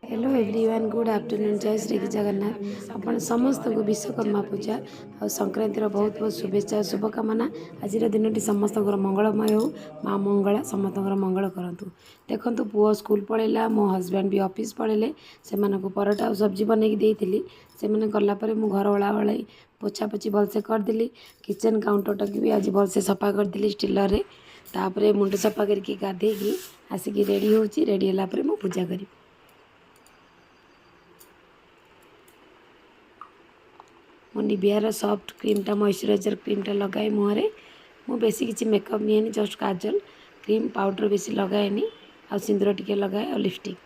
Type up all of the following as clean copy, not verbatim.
Hello everyone, good afternoon. ଜୟ ଶ୍ରୀ ଜଗନ୍ନାଥ। ଆପଣ ସମସ୍ତଙ୍କୁ ବିଶ୍ୱକର୍ମା ପୂଜା ଆଉ ସଂକ୍ରାନ୍ତିର ବହୁତ ବହୁତ ଶୁଭେଚ୍ଛା ଓ ଶୁଭକାମନା। ଆଜିର ଦିନଟି ସମସ୍ତଙ୍କର ମଙ୍ଗଳମୟ ହେଉ। ମା ମଙ୍ଗଳା ସମସ୍ତଙ୍କର ମଙ୍ଗଳ କରନ୍ତୁ। ଦେଖନ୍ତୁ, ପୁଅ ସ୍କୁଲ ପଳେଇଲା, ମୋ ହଜବ୍ୟାଣ୍ଡ ବି ଅଫିସ୍ ପଳେଇଲେ। ସେମାନଙ୍କୁ ପରଟା ଆଉ ସବଜି ବନେଇକି ଦେଇଥିଲି। ସେମାନେ ଗଲା ପରେ ମୁଁ ଘର ଓଳା ଓଳି, ପୋଛାପୋଛି ଭଲସେ କରିଦେଲି। କିଚେନ୍ କାଉଣ୍ଟରଟାକୁ ବି ଆଜି ଭଲସେ ସଫା କରିଦେଲି ଷ୍ଟିଲରରେ। ତାପରେ ମୁଣ୍ଡ ସଫା କରିକି, ଗାଧେଇକି ଆସିକି ରେଡ଼ି ହେଉଛି। ରେଡ଼ି ହେଲା ପରେ ମୁଁ ପୂଜା କରିବି। ମୁଁ ନିଭିଆର ସଫ୍ଟ କ୍ରିମ୍ଟା, ମଇଶ୍ଚରାଇଜର୍ କ୍ରିମ୍ଟା ଲଗାଏ ମୁହଁରେ। ମୁଁ ବେଶୀ କିଛି ମେକଅପ୍ ନିଏନି, ଜଷ୍ଟ କାଜଲ, କ୍ରିମ୍, ପାଉଡ଼ର ବେଶୀ ଲଗାଏନି। ଆଉ ସିନ୍ଦୁର ଟିକେ ଲଗାଏ ଆଉ ଲିପଷ୍ଟିକ୍।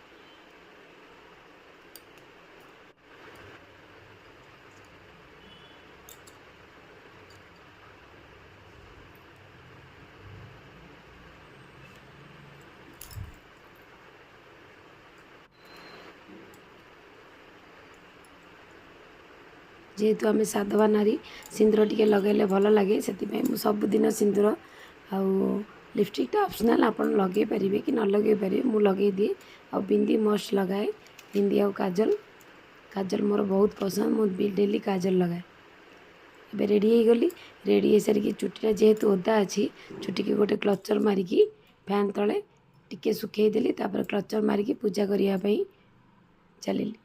ଯେହେତୁ ଆମେ ସାଧବା ନାରୀ, ସିନ୍ଦୁର ଟିକେ ଲଗାଇଲେ ଭଲ ଲାଗେ। ସେଥିପାଇଁ ମୁଁ ସବୁଦିନ ସିନ୍ଦୁର ଆଉ ଲିପଷ୍ଟିକ୍ଟା ଅପସନାଲ୍, ଆପଣ ଲଗାଇ ପାରିବେ କି ନ ଲଗାଇ ପାରିବେ। ମୁଁ ଲଗାଇ ଦିଏ। ଆଉ ବିନ୍ଦି ମଷ୍ଟ ଲଗାଏ, ବିନ୍ଦି ଆଉ କାଜଲ। କାଜଲ ମୋର ବହୁତ ପସନ୍ଦ, ମୁଁ ଡେଲି କାଜଲ ଲଗାଏ। ଏବେ ରେଡ଼ି ହେଇଗଲି। ରେଡ଼ି ହେଇସାରିକି ଚୁଟିଟା ଯେହେତୁ ଓଦା ଅଛି, ଚୁଟିକି ଗୋଟେ କ୍ଲଚର୍ ମାରିକି ଫ୍ୟାନ୍ ତଳେ ଟିକେ ଶୁଖେଇ ଦେଲି। ତାପରେ କ୍ଲଚର୍ ମାରିକି ପୂଜା କରିବା ପାଇଁ ଚାଲିଲି।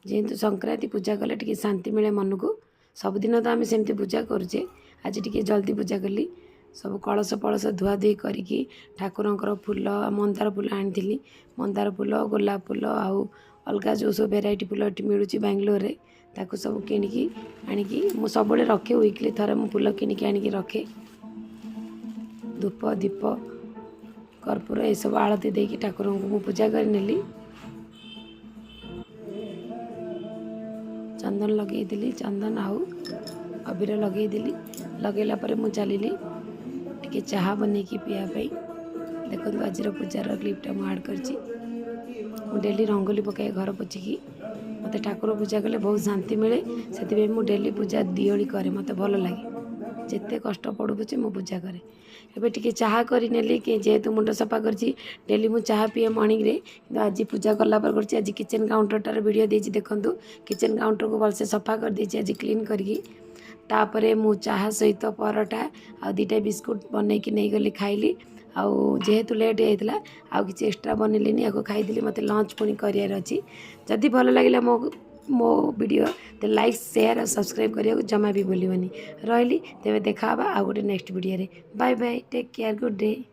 ଯେହେତୁ ସଂକ୍ରାନ୍ତି, ପୂଜା କଲେ ଟିକେ ଶାନ୍ତି ମିଳେ ମନକୁ। ସବୁଦିନ ତ ଆମେ ସେମିତି ପୂଜା କରୁଛେ, ଆଜି ଟିକେ ଜଲ୍ଦି ପୂଜା କଲି। ସବୁ କଳସ ଫଳସ ଧୁଆଧୁଇ କରିକି ଠାକୁରଙ୍କର ଫୁଲ, ମନ୍ଦାର ଫୁଲ ଆଣିଥିଲି। ମନ୍ଦାର ଫୁଲ, ଗୋଲାପ ଫୁଲ ଆଉ ଅଲଗା ଯେଉଁ ସବୁ ଭେରାଇଟି ଫୁଲ ଏଠି ମିଳୁଛି ବାଙ୍ଗଲୋରରେ, ତାକୁ ସବୁ କିଣିକି ଆଣିକି ମୁଁ ସବୁବେଳେ ରଖେ। ୱିକଲି ଥରେ ମୁଁ ଫୁଲ କିଣିକି ଆଣିକି ରଖେ। ଧୂପ, ଦୀପ, କର୍ପୂର ଏସବୁ ଆଳତି ଦେଇକି ଠାକୁରଙ୍କୁ ମୁଁ ପୂଜା କରିନେଲି। ଚନ୍ଦନ ଲଗେଇଦେଲି, ଚନ୍ଦନ ଆଉ ଅବିର ଲଗେଇଦେଲି। ଲଗେଇଲା ପରେ ମୁଁ ଚାଲିଲି ଟିକେ ଚାହା ବନେଇକି ପିଇବା ପାଇଁ। ଦେଖନ୍ତୁ, ଆଜିର ପୂଜାର କ୍ଲିପ୍ଟା ମୁଁ ଆଡ଼୍ କରିଛି। ମୁଁ ଡେଲି ରଙ୍ଗୋଲି ପକାଏ ଘର ପୋଛିକି। ମୋତେ ଠାକୁର ପୂଜା କଲେ ବହୁତ ଶାନ୍ତି ମିଳେ। ସେଥିପାଇଁ ମୁଁ ଡେଲି ପୂଜା 2 ଓଳି କରେ। ମୋତେ ଭଲ ଲାଗେ। ଯେତେ କଷ୍ଟ ପଡ଼ୁ ପଛେ ମୁଁ ପୂଜା କରେ। ଏବେ ଟିକେ ଚାହା କରିନେଲି କି ଯେହେତୁ ମୁଣ୍ଡ ସଫା କରିଛି। ଡେଲି ମୁଁ ଚାହା ପିଏ ମର୍ଣ୍ଣିଂରେ, କିନ୍ତୁ ଆଜି ପୂଜା କଲା ପରେ କରୁଛି। ଆଜି କିଚେନ୍ କାଉଣ୍ଟରଟାର ଭିଡ଼ିଓ ଦେଇଛି, ଦେଖନ୍ତୁ। କିଚେନ୍ କାଉଣ୍ଟରକୁ ଭଲସେ ସଫା କରିଦେଇଛି ଆଜି କ୍ଲିନ୍ କରିକି। ତାପରେ ମୁଁ ଚାହା ସହିତ ପରଟା ଆଉ 2ଟା ବିସ୍କୁଟ୍ ବନେଇକି ନେଇଗଲି, ଖାଇଲି। ଆଉ ଯେହେତୁ ଲେଟ୍ ହେଇଯାଇଥିଲା, ଆଉ କିଛି ଏକ୍ସଟ୍ରା ବନେଇଲିନି, ଆକୁ ଖାଇଦେଲି। ମୋତେ ଲଞ୍ଚ ପୁଣି କରିବାର ଅଛି। ଯଦି ଭଲ ଲାଗିଲା ମୋ ଭିଡ଼ିଓ, ତ ଲାଇକ୍, ସେୟାର ଆଉ ସବସ୍କ୍ରାଇବ୍ କରିବାକୁ ଜମା ବି ଭୁଲିବନି। ରହିଲି ତେବେ, ଦେଖା ହେବା ଆଉ ଗୋଟେ ନେକ୍ସଟ ଭିଡ଼ିଓରେ। Bye bye, take care, good day.